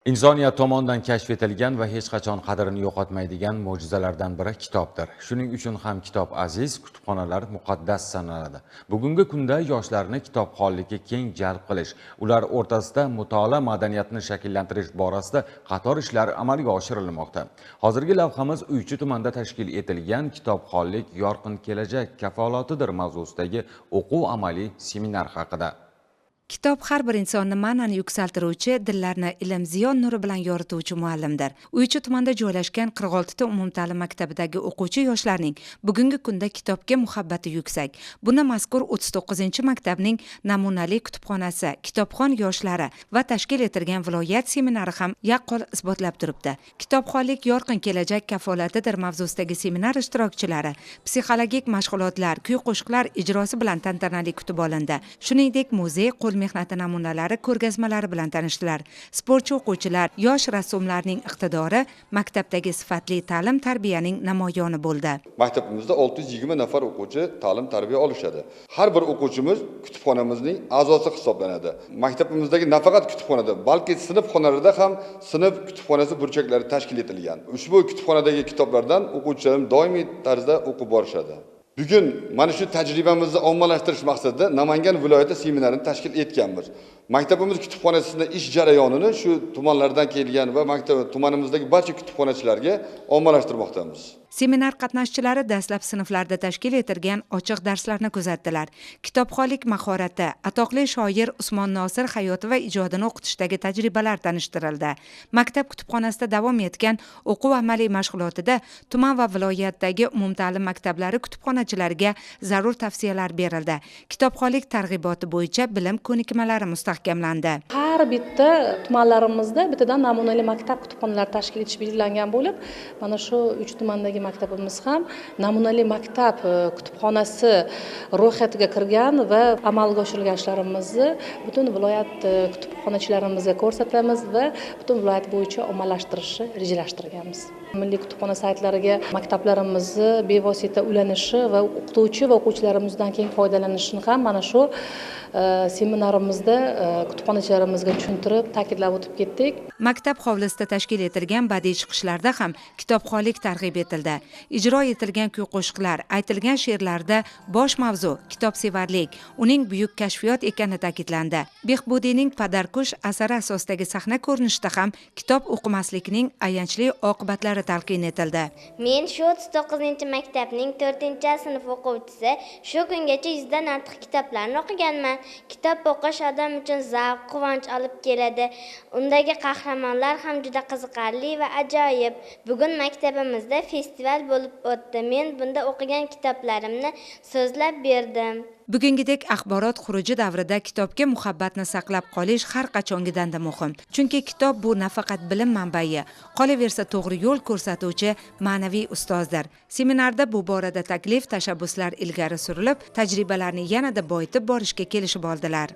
Insoniyat tomonidan kashf etilgan va hech qachon qadrini yo'qotmaydigan mo'jizalardan biri kitobdir. Shuning uchun ham kitob aziz, kutubxonalar muqaddas sanaladi. Bugungi kunda yoshlarni kitobxonlikka keng jalb qilish, ular o'rtasida mutolaa madaniyatini shakllantirish borasida qator ishlar amalga oshirilmoqda. Hozirgi lavhamiz Uychi tumanida tashkil etilgan kitobxonlik yorqin kelajak kafolotidir mavzusidagi o'quv amaliy seminar haqida. Kitob har bir insonni ma'nani yuksaltiruvchi, dillarni ilm ziyo nuri bilan yorituvchi muallimdir. Uychi tumanida joylashgan 46 ta umumta'lim maktabidagi o'quvchi yoshlarning bugungi kunda kitobga muhabbati yuksak. Buni mazkur 39-maktabning namunali kutubxonasi, kitobxon yoshlari va tashkil etilgan viloyat seminari ham yaqqol isbotlab turibdi. Kitobxonlik yorqin kelajak kafolatidir mavzusidagi seminar ishtirokchilari psixologik mashg'ulotlar, kuy-qo'shiqlar ijrosi bilan tantanali kutib olindi. Shuningdek, muzey qo'l mehnati namunalari ko'rgazmalari bilan tanishdilar. Sportchi o'quvchilar, yosh rassomlarning iqtidori maktabdagi sifatli ta'lim tarbiyaning namoyoni bo'ldi. Maktabimizda 620 nafar o'quvchi ta'lim tarbiya olishadi. Har bir o'quvchimiz kutubxonamizning a'zosi hisoblanadi. Maktabimizdagi nafaqat kutubxonada, balki sinf xonalarida ham sinf kutubxonasi burchaklari tashkil etilgan. Ushbu kutubxonadagi kitoblardan o'quvchilarimiz doimiy tarzda o'qib borishadi. Bugun mana shu tajribamizni ommalashtirish maqsadida Namangan viloyati seminarini tashkil etganmiz. Maktabimiz kutubxonasida ish jarayonini shu tumanlardan kelgan va maktab tumanimizdagi barcha kutubxonachilarga ommalashtirmoqdamiz. Seminar qatnashchilari dastlab sinflarda tashkil etilgan ochiq darslarni kuzatdilar. Kitobxonlik mahorati, atoqli shoir Usmon Nosir hayoti va ijodini o'qitishdagi tajribalar tanishtirildi. Maktab kutubxonasida davom etgan o'quv amaliy mashg'ulotida tuman va viloyatdagi umumta'lim maktablari kutubxonachilariga zarur tavsiyalar berildi. Kitobxonlik targ'iboti bo'yicha bilim ko'nikmalari mustahkamlandi. Har bitta tumanlarimizda bittadan namunali maktab kutubxonalari tashkil etish belgilangan bo'lib, mana shu 3 tumandagi maktabimiz ham namunali maktab kutubxonasi ro'yxatiga kirgan va amalga oshirilgan ishlarimizni butun viloyat kutubxonachilarimizga ko'rsatamiz va butun viloyat bo'yicha ommalashtirishni rejalashtirganmiz. Milliy kutubxona saytlariga maktablarimizni bevosita ulanishi va o'qituvchi va o'quvchilarimizdan keng foydalanishini ham mana shu seminarimizda kutubxonachilarimizga tushuntirib, ta'kidlab o'tib ketdik. Maktab hovlisida tashkil etilgan badiiy chiqishlarda ham kitobxonlik targ'ib etildi. Ijro etilgan kuy-qo'shiqlar, aytilgan she'rlarda bosh mavzu kitobsevarlik, uning buyuk kashfiyot ekani ta'kidlandi. Behbudiyning Padarkush asari asosidagi sahna ko'rinishida ham kitob o'qimaslikning ayanchli oqibatlari talqin etildi. Men shu 39-maktabning 4-sinf o'quvchisi, shu kungacha 100 dan ortiq kitoblarni o'qiganman. Kitob o'qish odam uchun zavq, quvonch olib keladi. Undagi qahramonlar ham juda qiziqarli va ajoyib. Bugun maktabimizda festival bo'lib o'tdi. Men bunda o'qigan kitoblarimni so'zlab berdim. Bugungidek axborot xuruji davrida kitobga muhabbatni saqlab qolish har qachongidan-da muhim. Chunki kitob bu nafaqat bilim manbai, qolaversa to'g'ri yo'l ko'rsatuvchi ma'naviy ustozdir. Seminarda bu borada taklif, tashabbuslar ilgari surilib, tajribalarni yanada boyitib borishga kelishib oldilar.